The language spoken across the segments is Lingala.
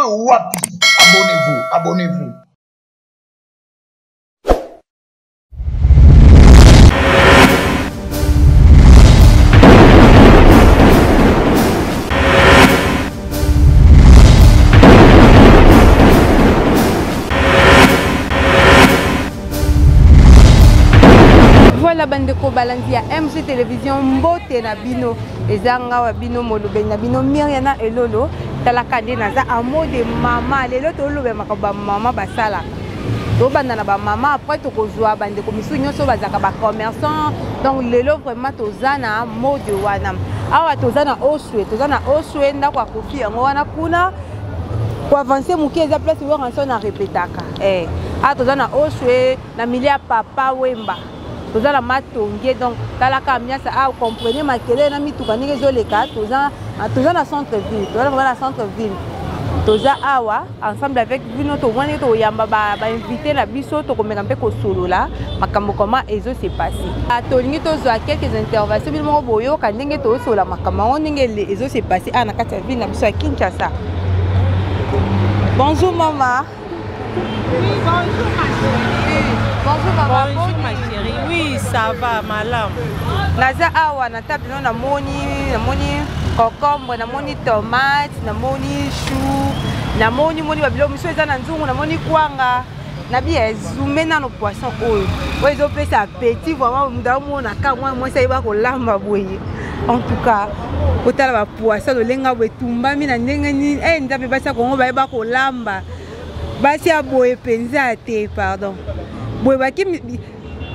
oyo wapi? Abonnez-vous, abonnez-vous. Voilà bandeko balandi ya MG Télévision mbote na bino eza ngawa bino molobeli na bino Miriana Elolo talaka nde naza amo de mama lelo tolobela makambo ba mama basalaka tobanda na bamama après tokozwa bandeko misusu nyonso bazalaka bacommerçant donc lelo vraiment toza na mode wana awa toza na oswe toza na oswe ndako ya kofi yango wana kuna koavance moke eza place Werrason arepetaka eh. Awa toza na oswe na milieu ya papa Wemba toza na matonge donc talaka ambiance ah comprenez makelele na mituka ndenge ezoleka toza toza na centre ville toza vraiment na centre ville toza awa ensemble avec bino tomoni toyamba bainvité na biso tokomeka mpe kosolola makambo koma ezo se passe ah, tolingi tozwa quelques interventions bino moko boyoka ndenge tosolola makambo yango ndenge ezo se passe awa na kati ya ville na biso ya Kinshasa. Bonjour mama. Oui, bonjour ma chérie. Bonjour maman. Bonjour ma chérie. Oui, ça va, malamu. Naza awa na table no namoni namoni concombre, namoni tomate, namoni chou, namoni moni ba biloko mosusu eza na nzungu, namoni kwanga. Nabi ezume nano poisson oyo oyo ezopesa appétit vraiment moto amona ka mwana mwasi ayeba kolamba boye en tout cas otala bapoisson lolenga boye etumbami na ndenge nini e nzambe basi ya kongo bayeba kolamba basi ya boye mpenza te pardon boye bakimi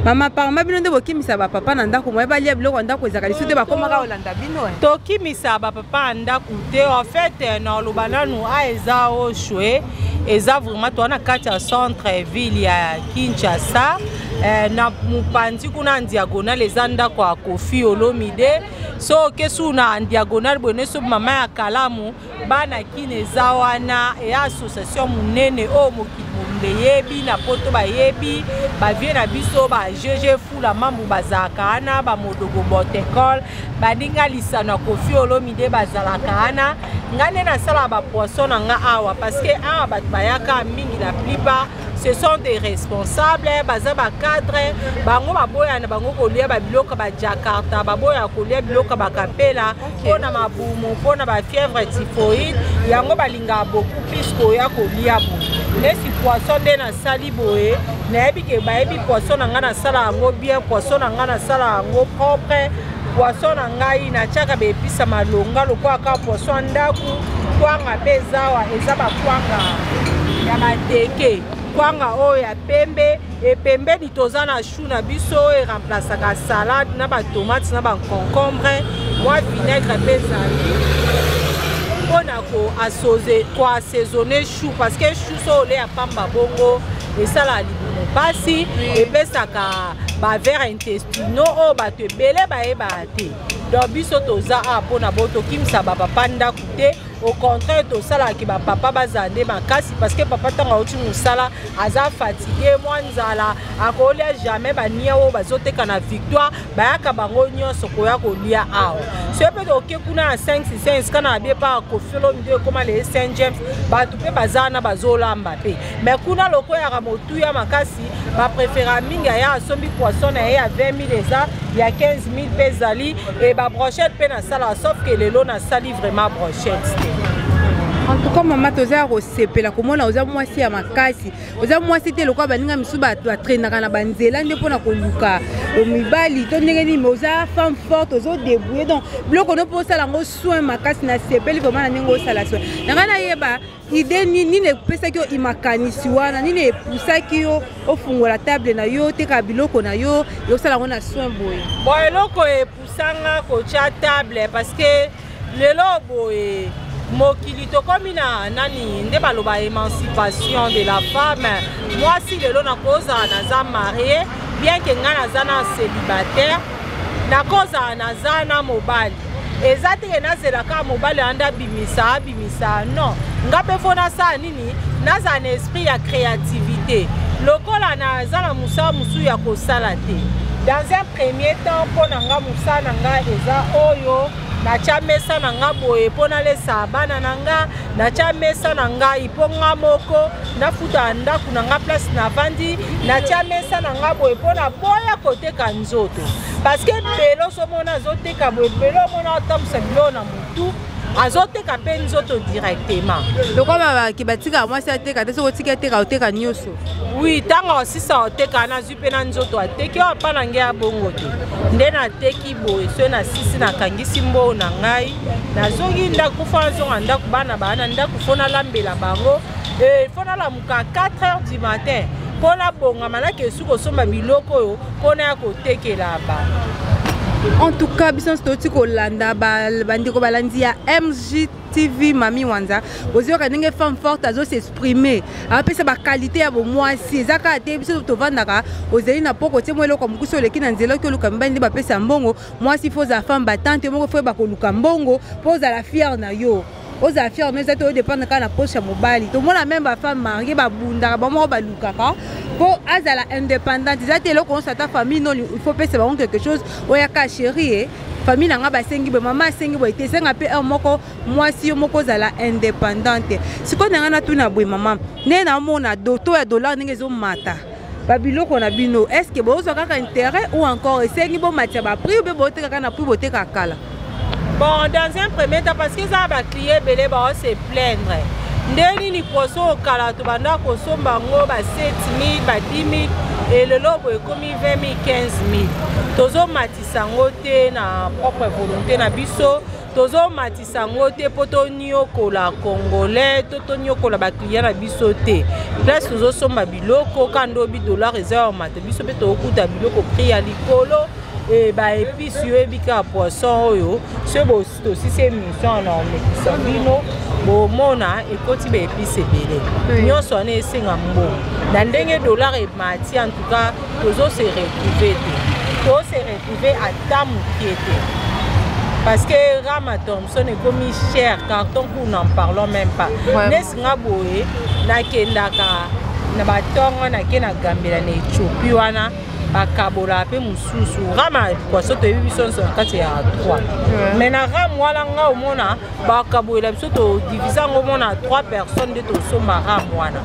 mama parma bino nde bokimisa bapapa na ndako moye balia biloko ya ndako ezalaka lisusu te bakomaka kolanda bino. Tokimisa bapapa ya ndako te en fait naloba nanu a eza oshwe eza vraiment toza na kati ya centre ville ya Kinshasa eh, na mopanzi kuna en diagonale eza ndako ya Kofi Olomide so okesu na en diagonale boye neso mama ya kalamu bana kini eza wana eya association monene oyo mokili mobimba eyebi na poto bayebi bavie na biso ba GG Fula mambu bazalaka wana bamodogo botekole baninga lisano ya Kofi Olomide bazalaka wana. Ngai nde nasalaka bapoisson na nga awa parce que awa bato bayaka mingi la plupart ce sont des responsables baza bacadre bango baboya na bango kolia babiloko ba Jakarta baboya kolia biloko bakapela mpona mabumu mpona bafièvre typhoïde yango balingaka beaucoup plus koya kolia boye nesi poisson nde nasali boye nayebi ke bayebi poisson na ngai nasala yango bien poisson na ngai nasala yango propre poisson na ngai natiaka baepisa malonga lokola kaka poisson ya ndako kwanga mpe ezawa eza bakwanga ya bateke kwanga oyo ya pembe epembeni toza na chou na biso oyo eremplasaka salade na batomate na baconcombre mwa vinaigre mpe ezali mpona koassaisonne chou parce que chou so oleya pamba bongo esalaka libumu mpasi epesaka bavers intestinaux oyo bato ebele bayebaka te. Donc biso toza awa mpona bo tokimisa bapapa ndako te au contraire tosalaka bapapa bazala nde makasi parce que papa ntango auti mosala aza fatigue mwa nzala akolia jamais bania oyo bazoteka na Victoire bayaka bango nyonso koya kolia awa soki mpe toke kuna na 5 6 esika na babie pa Kofi Olomide ekóma le Saint James bato mpe baza wana bazolamba mpe mais kuna lokoyaka motuya makasi bapréféra mingi aya asombi poisson na ye ya 20 000 eza ya 15 000 mpe ezali e babrochette mpe nasala sauf ke lelo nasali vraiment brochette te. En tout cas mama toza ya kosepela komona oza mwasi ya makasi oza mwasi te lokola baninga misusu batrainaka na banzela nde mpona koluka mibali to ndenge nini mais oza femme forte ozodébrouille donc biloko no mpo osala yango soin makasi nasepeli vraiment na ndenge osala soin na ngai nayeba idée nini nini epesaki yo makanisi wana nini epusaki yo ofungola table na yo oteka biloko na yo osala yango na soin boye. Bon eloko epusanga kotya table parce que lelo boye mokili tokomi na nani nde baloba émancipation de la femme mwasi lelo nakozala naza marie bien ke ngai naza na célibataire nakozala naza na mobali eza teke nazela kaka mobali anda abimisa abimisa non nga mpe fo nasala nini nazala na esprit ya créativité lokola naza na mosala mosusu ya kosala te dans un premier temps mpo na nga mosala na nga eza oyo Natya mesa na nga boye mpo nalesa bana na nga, natya mesa na ngai mpo nga moko nafuta ndako na nga place navandi, natya mesa na nga boye mpo naboya koteka nzoto. Parce que ebele ozomona azoteka boye, ebele omona otambwisa biloko na motu, azoteka mpe nzoto directement. Lokola babaki batikaka mwasi ateka te, soki otiki ateka, oteka nyonso. Oui, ntango osisa oteka, nazwi mpe na nzoto ateki oyo apa na ngai ya bongo te. Nde nateki boye, soki nasisi nakangisi mbongo na ngai, nazongi ndako, fo nazonga ndako, bana baa na ndako, fo nalambela bango, fo nalamuka 4 heures du matin mpo nabongama nake kosomba biloko oyo mpona ya kotekela bango. En tout cas, biso nyonso touti kolanda bandeko balandi ya MG TV, Mami Wanza, ozoyoka ndenge femme forte azo s'exprimer, apesa baqualité ya bomwasi. Eza kaka te biso tovandaka, ozali na poko tie mwa eloko mokusi, oleki na nzela, oki oluka mibali nde bapesa mbongo. Mwasi fo ozala femme battante moko, fo oyeba koluka mbongo mpo ozala fière na yo, ozala fière no. Eza te odépendre kaka na poche ya mobali. Tomona même bafemme mariée babundaka bango moko, balukaka mpo azala indépendante. Eza te eloko nyonso, ata famille no, il faut pesa bango quelque chose. Oyaka chéri e famille na nga basengi boye, mama asengi boye te. Esenga mpe heure moko mwasi yo moko ozala indépendante. Sikoyo na ngai natuna boye, mama, ndenge naomona taux ya dollar ndenge ezomata, babiloko na bino, est ce que bozwa kaka intérêt ou encore esengi bomatia baprix, ube boteka kaka na prix boteka kala? Bon, dans un premier temps, parce que eza baclient ebele bao se plaindre nde nini poisson okala tobanda kosomba yango ba 7000, ba 10 000, elelo boye ekomi 20 000, 15 000. Tozomatisa yango te na propre volonté na biso, tozomatisa yango te mpo toniokola Congolais to toniokola baclient na biso te. Place tozosomba biloko ka ndobi dollar eza ya mata, biso mpe tokokuta biloko prix ya likolo. E baépice, oyebi kaka poisson oyo, soki tosisi émission na omekisa bino, bomona ekoti baépice ebele. Nyonso wana esenga mbongo. Na ndenge dollar emati, en tout cas tozose retrouve te, tose retrouve ata mokie te, parce que rama Thomson ekomi cher, carton ku n'en parlons même pas. Nesi nga boye nakendaka na batongo, nake na Gambela na Éthiopie wana, bakabolaka mpe mosusu rama poisson. Toyebi biso nyonso na kati ya 3, mais na rame wana nga omona bakabolela biso, todivise yango, omona 3 personnes nde tosomba rame wana.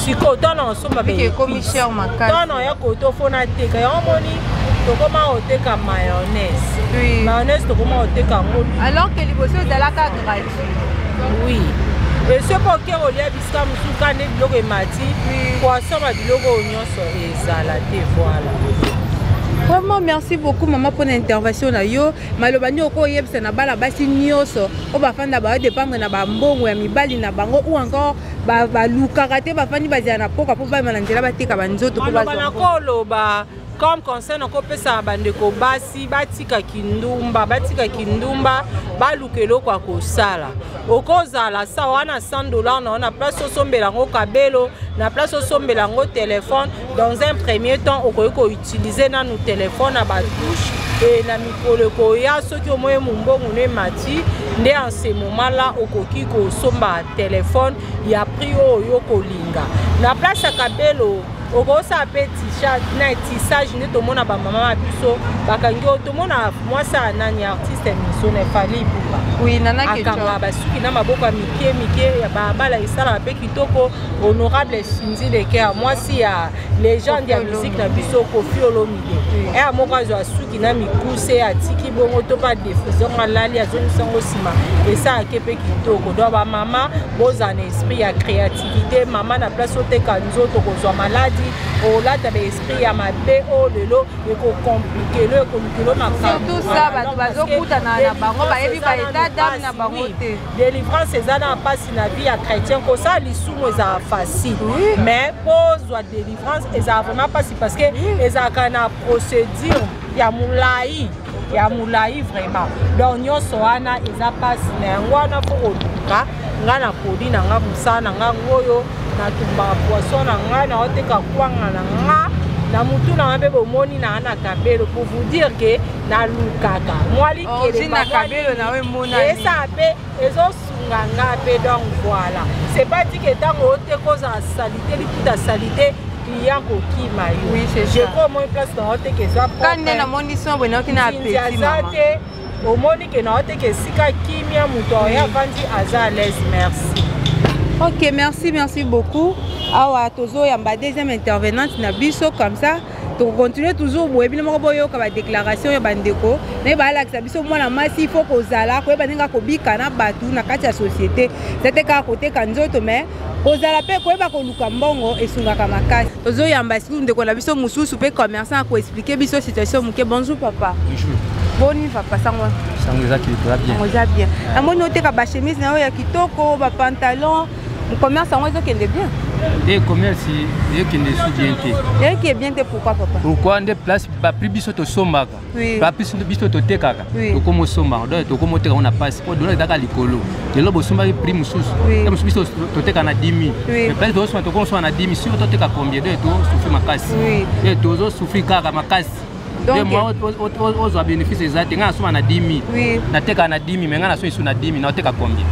Sikoyo ntango osomba, ntango ya koto fo nateka yango, moni tokoma koteka mayonnaise, mayonnaise tokoma koteka yango. Alors que liboso ezalaka gratuit. Oui, soki oke kolia bisika mosusu ka nde biloko emati, poisson, babiloko oyo nyonso ezala te. Voilà. Vraiment, merci beaucoup mama mpona intervention na yo. Maloba nini okoyebisa na bana basi nyonso oyo bafanda baodépendre na bambongo ya mibali na bango, ou encore balukaka te, bafandi bazala na poka mpo bayema na nzela bateka banzoto? Mpo maloba nakoloba comme conseil nakopesa bandeko basi, batika kindumba, batika kindumba, baluka eloko ya kosala. Okozala sa wana 100 $ na na place osombela yango kabelo, na place osombela yango telefone. Dans un premier temps okoki koutiliser nanu telefone na batouche, e na mikolo ekoya, soki omoi mombongo no emati, nde en ce moment là okoki kosomba telefone ya prix oyo kolinga. Na place ya kabelo okosala mpe na tissage, nde tomona bamama na biso bakangi oyo. Tomona mwasi ya nani, artiste misone Fally Ipupa. Oui, Nana. Akangaka basuki na maboko ya mike mike ya balabala, esalaka mpe kitoko. Honorable Cindy Le Cœur, mwasi ya légende ya musique na biso Koffi Olomide, eya moko azwa suki na mikuse, atiki bongo to mpe adéfriser, alali, azongisa yango nsima, esalaka mpe kitoko. Donc bamama, bozala na esprit ya créativité. Mama, na place oteka nzoto, kozwa maladi, olata baesprit ya mabe oyo lelo ekocompliquer lo, ekolukelo. Makambo ça, bato bazokutana na bango, bayebi baétat d'âme na bango te. Délivrance eza na mpasi na vie ya chrétien. Kosala lisumu ezala facile, mais mpo ozwa délivrance ezala vraiment mpasi, parce que ezalaka na procédure ya molai, ya molai vraiment. Donc nyonso wana eza mpasi na yango wana. Fo koluka ngai na produit na nga, mosala na nga oyo natumbaka poisson na ngai, naoteka kwanga na nga na mutu na nga mpe bomoni na na kabelo, pour vous dire que nalukaka mwa likeleba mpe ezosunga nga mpe. Donc voilà, c'est pas dit que ntango oteka ozala saleté, liputa saleté, client kokima yo. Je crois omoni place na oteka eza propre. Namoni so boye, nayoki na appétit. Aza te. Omoni ke na oteka esika kimia, moto oyo avandi aza à l'aise. Merci. Ok, merci, merci beaucoup. Awa tozoyamba deuxième intervenante na biso. Comme ça tokocontinue toujours boye. Bino moko boyoka badéclaration ya bandeko naye baalakisa biso. Mwana mwasi, il faut kozala koyeba ndenge akobika na bato na kati ya société. Eza te kaka koteka nzoto, mais kozala mpe koyeba koluka mbongo esungaka makasi. Tozoyamba sikoyo ndeko na biso mosusu mpe commerçant, akoexpliquer biso situation moke. Bonjour papa. Bonjour. Boni papa, sango? Sango eza kitoko, bien. Sango eza bien. Namoni oteka bachemise na yo ya kitoko, bapantalon. Commerce yango ezokende bien? Te, commerce eyokende su bien te. Eyokende bien te, pourquoi papa? Pourquoi? Nde place baprix biso tosombaka, baprix biso totekaka, tokómi osombaka, donc tokómi oteka ngo na pasi, po dollar ezaka likolo. Lelo bosombaki prix mosusu, te mosusu biso toteka na 10 000, mais place tozosomba, tokómi osomba na 10 000. Soki toteka combien? Donc tosouffrir makasi, e tozosouffrir kaka makasi. Moi ozwa bénéfice eza te. Ngai nasomba na 10 000, natekaka na 10 000, mais ngai nasomba esu na 10 000, naoteka combien?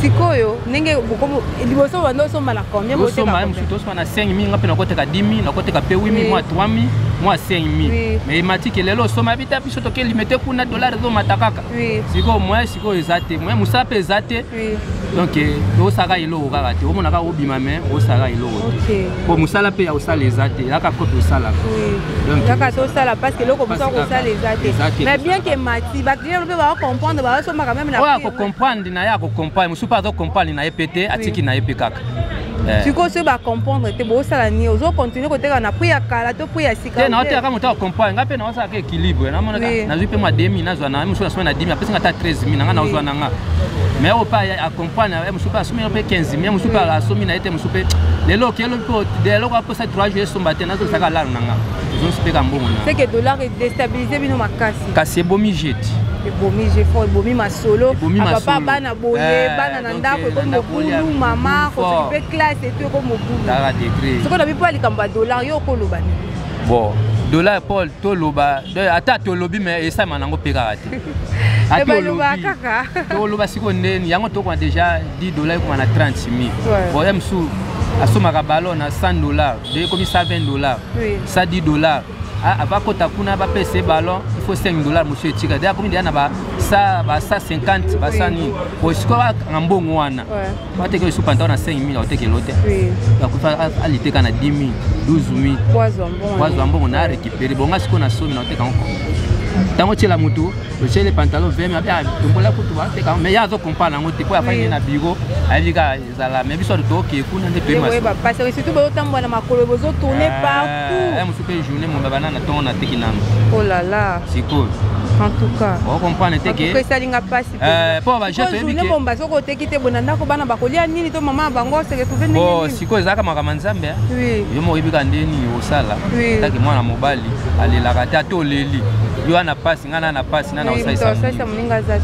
Sikoyo ndenge liboso banda osomba na combien? Osomba mosusu, tosomba na 5 000, nga mpe nakoteka 10 000, nakoteka mpe 8 000, mwa 3 000, mwa 5 000. Mais ematiki lelo, osomba bita biso toke limete kuna, dollar ezomata kaka. Sikoyo moyen sikoyo eza te, moyen mosala mpe eza te. Donc tosalaka eloko kaka te. Omonaka obima, mais osalaka eloko te, po mosala mpe ya kosala eza te. Ezaka kope osalaka. Kaka tosala, parce que eloko mosusu akosala eza te. Mais bien que mati, baclient mpe bakocomprendre, baosombaka même na Oyo akocomprendre na ye, akocomprendre. Mosusu mpe azocomprendre na ye mpe te, atiki na ye mpe kaka. Sikoyo soki bacomprendre te, bosala nini? Ozocontinue koteka na prix ya kala to prix ya sika? Te, naotekaka moto acomprendre. Ngai mpe naosalaka équilibre. Namonaka nazwi mpe mwa 2000, nazwa na mosusu, nasombi na 10 000, apesinga ata 13 000 nanga, nazwa na nga. Mais oyo mpe acomprendre, mosusu mpe asombi mpe 15 000, mosusu mpe asomi na ye te. Mosusu mpe lelo okelo mpe eloko aposa 3 jours esomba te, nazosaka lalo na nga, ozongisi mpe ka mbongo na. C'est que dollar edéstabilise bino makasi. Kasi ebomi jeti. Ebomi jefort, ebomi masolo. Papa, bana boye, bana na ndako eko mobulu, mama kosoki mpe classe etu eko mobulu. Soki na bipo ya likambo ya dollar, yo okoloba nini? Bon, dollar, Paul, toloba ata tolobi, mais esalema nango mpe kaka te. Ati kaka. Toloba sikoyo ndeni yango tokoma déjà 10 $ ekoma na 30 000. Bon, ya mosusu asomaka ballon na 100 $, de ekomi 120 $, 110 $. Avakota kuna, bapesa ye ballon, il faut 5 $, mosusu etika de, akomi deja na ba 150, ba 100 nini. Bon, sikoyo akanga mbongo wana, bateka esu pantalon na 5 000, aotekela te, aliteka na 10 000, 12 000, azwa mbongo na arécupéré. Bonga sikoyo na somi na oteka ngo, ntango otiela motu, otiele pantalon 20 000, tombola kutu bateka. Mais ye azocomprendre yango te, po afandi na bureau, ayebi kaka ezala. Mais biso tokee kuna nde. Toyeba surtout bozotambola na makolo, bozotourne partout. Mosu mpe journée momba bana na ntongo nateki nano. Oh là là. Sikoyo En tout cas, ocomprendre te ke esalinga mpasi. Mpo bajete. Journée bomba, soki oteki te, bona ndako bana bakolia nini? To mama bango se retrouve ndenge nini? Sikoyo ezalaka makambo ya Nzambe. Yo moko oyebi kaka nde nini osala. Taki mwana mobali alelaka te. Ata oleli, yo wana pasi, ngai na pasi, ngai na osalisa.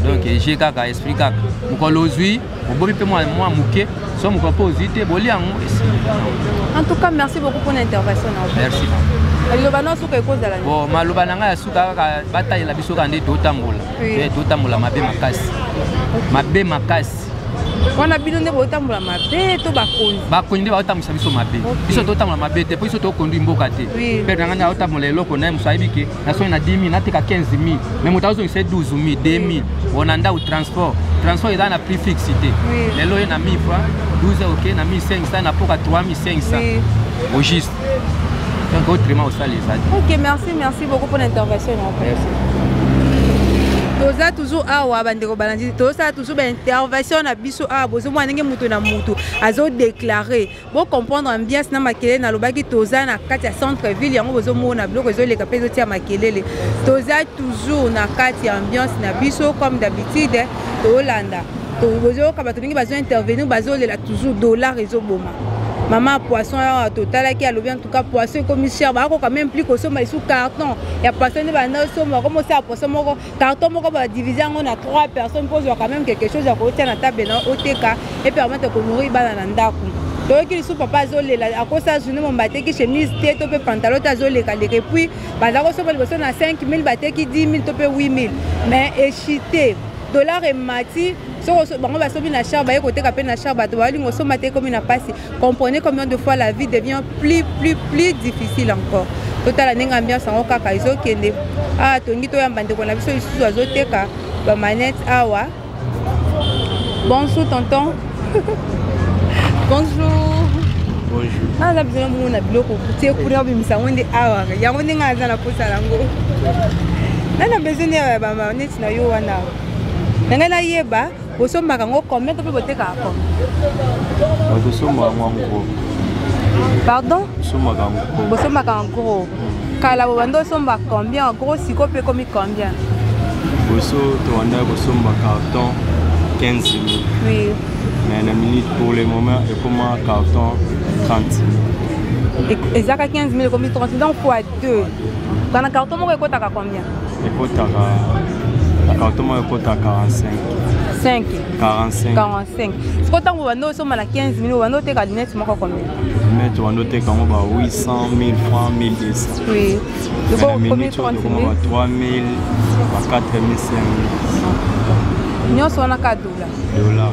Donc ege kaka esprit kaka mokolo ozwi, obomi mpe mwa moke, so mokolo mpe ozwi te, bolia yango esi. En tout cas, merci beaucoup pour l'intervention na. Merci. Liloba na suka ekozala? Bon, maloba na ngai ya suka kaka, batalela biso kaka nde totambola, totambola mabe makasi, mabe makasi. Wana bino nde botambola mabe to bakonzi? Bakonzi nde baotambwisa biso mabe. Biso totambola mabe te, mpo biso tokondwi mboka te. Mpe na ngai nde aotambola eloko na ye, moto ayebi ke nasoki na 10 000, nateka 15 000, mais moto azongisa ye 12 000, 2 000. Bona ndako, transport, transport eza na prix fixe te. Lelo ye na 1000 francs, 12, ok, na 1500, na poka 3500 au juste. Donc autrement osala eza te. Ok, merci, merci beaucoup pour l'intervention. Merci. Toza toujours awa, bandeko balandi, tozosala toujours baintervention na biso awa. Bozomona ndenge moto na moto azodéclare. Bocomprendre ambiance na makelele. Nalobaki toza na kati ya centre ville, yango bozomona biloko ezoleka mpe ezotia makelele. Toza toujours na kati ya ambiance na biso comme d'habitude. Tolanda, bozoyoka bato ndenge bazointervenir, bazolela toujours dollar ezoboma. Mama poisson awa totalaki, alobi en tout cas poisson ekomi cher, bakoka même plus kosomba lisu carton ya poisson nde banda osomba. Komi osala poisson moko, carton moko, badivise yango na 3 personnes mpo ozwa quand même quelque chose ya kotia na table na oteka epermettre konourrir bana na ndako. Toyoki lisusu papa azolela, akosala journée mo bateki chemise te to mpe pantalon te, azolekaleka. Et puis baza kosomba liboso na 5 000, bateki 10 000 to mpe 8 000, mais echite, dollar emati. Soko bango basombi na cher, baye koteka mpe na cher, bato balingi osomba te, ekomi na mpasi. Comprenez combien de fois la vie devient plus, plus, plus difficile encore. Totala ndenge ambiance yango kaka ezokende. Ah, tongi toyamba ndeko na biso lisusu azoteka bamanete awa. Bonjour tonton. Bonjour. Bonjour. Aza biso na bongo na biloko tie kuna obimisa yango nde awa, yango ndenge aza na posa yango nana besoin nde ya bamaneti na yo wana. Na ngai nayeba bosombaka yango combien to mpe botekaka combien? Tosombaka yango en gros. Pardon? Tosombaka en gros. Bosombaka en gros. Kala bobanda osomba combien en gros, sikoyo mpe ekomi combien? Boso tobandaki kosomba carton 15 000. Oui. Mais na minute, pour le moment, ekoma carton 30 000. Ezaka 15 000, ekomi 30 000, donc fois 2. Kana carton moko ekotaka combien? Ekotaka na carton moko ekota 45. 5. 45. 45. Sikoyo ntango bobanda osomba na 15 000, obanda oteka lunette moko combien? Lunette obanda oteka yango ba 800, 1000 francs, 1200. Oui. Na minute oyo tokoma ba 3000, ba 4000, 5000. Nyonso wana ka dollar? Dollar.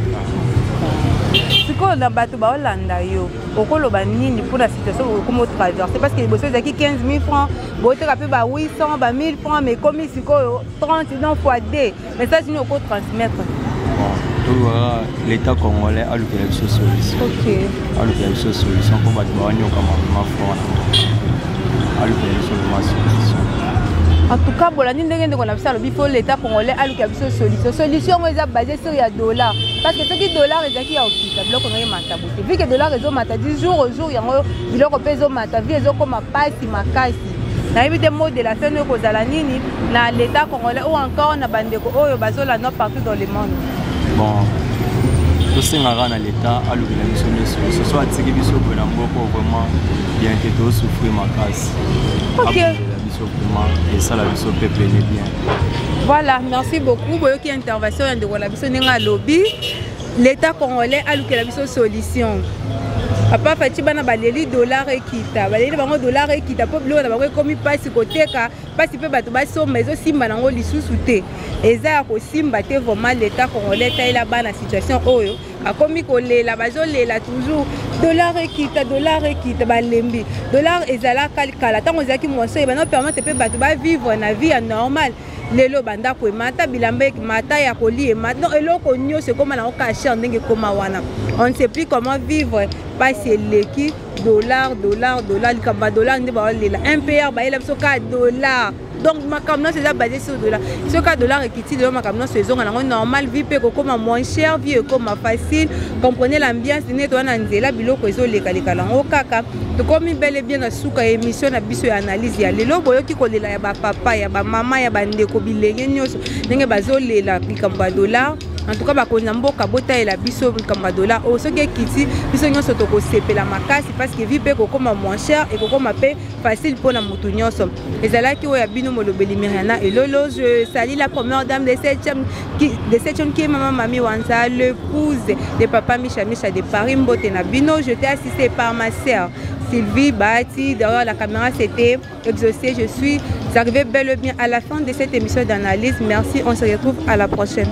Sikoyo na bato baolanda yo, okoloba nini mpona situation okomi otraverse? Parce que liboso ezalaki 15 000 francs, boteka mpe ba 800, ba 1000 francs, mais ekomi sikoyo 30, donc fois 2. Message nini okotransmettre? Bon, tolobaka l'État congolais alukela biso solution. Alukela biso solution mpo bato bawanyokama vraiment fort. Alukela biso vraiment solution. En tout cas, bolandi ndenge ndeko na biso alobi, faut l'État congolais aluka biso solution. Solution yango eza basé sur ya dollar, parce que soki dollar ezalaki ya kokita, biloko ndenge emata bote. Vu que dollar ezomata du jour au jour, yango biloko mpe ezomata, vie ezokoma pasi makasi. Nayebi te mot de la fin oyo kozala nini na l'État congolais ou encore na bandeko oyo bazolanda partout dans le monde. Bon, tosengaka na l'État alukela biso nde solution. So atiki biso boye na mboka, vraiment bien te, tozosouffrir makasi. Abundela biso vraiment, esala biso peuple ne bien. Voilà, merci beaucoup. Boyoki intervention ya ndeko na biso ndenge alobi, l'État congolais alukela biso solution. Papa Fatshi, bana baleli dollar ekita, baleli bango dollar ekita mpo biloko na bango ekomi mpasi koteka, mpasi mpe bato basomba, ezosimba nango lisusu te, eza ya kosimba te. Vraiment, l'État congolais tayela bana situation oyo bakomi kolela, bazolela toujours dollar ekita, dollar ekita, balembi. Dollar ezalaka kala, ntango ezalaki moso, ebanda permettre mpe bato bavivre na vie ya normal. Lelo bandako emata, bilamba emata, ya kolia emata, donc eloko nyonso ekóma nango ka cher. Ndenge ekóma wana, on ne sait plus comment vivre, mpasi eleki. Dollar, dollar, dollar, likambo ya dollar nde baolela. MPR bayela biso ka dollar, donc makambo nyonso eza basé sur dollar. Soki dollar ekiti lelo, makambo nyonso ezonga nango normal, vie mpe ekokóma moins cher, vie ekóma facile. Comprenez l'ambiance ndenge toza na nzela, biloko ezolekaleka nango kaka. Tokomi bel et bien na suka ya émission na biso ya analyse ya lelo. Boyoki kolela ya bapapa, ya bamama, ya bandeko, bilenge nyonso ndenge bazolela likambo ya dollar. En tout cas, bakonzi na mboka, botalela biso likambo ya dollar oyo. Soki ekiti, biso nyonso tokosepela makasi, parce que vie mpe ekokóma moins cher, ekokóma mpe facile mpona motu nyonso. Ezalaki oyo ya bino molobeli Miriana Elolo. Je salue la première dame de septième qui, de septième, qui est maman Mami Wanza, l'épouse de papa Micha Micha de Paris. Mbote na bino. J'étais assistée par ma sœur Sylvie Bahati. Derrière la caméra, c'était Exaucé. Je suis arrivée bel et bien à la fin de cette émission d'analyse. Merci, on se retrouve à la prochaine.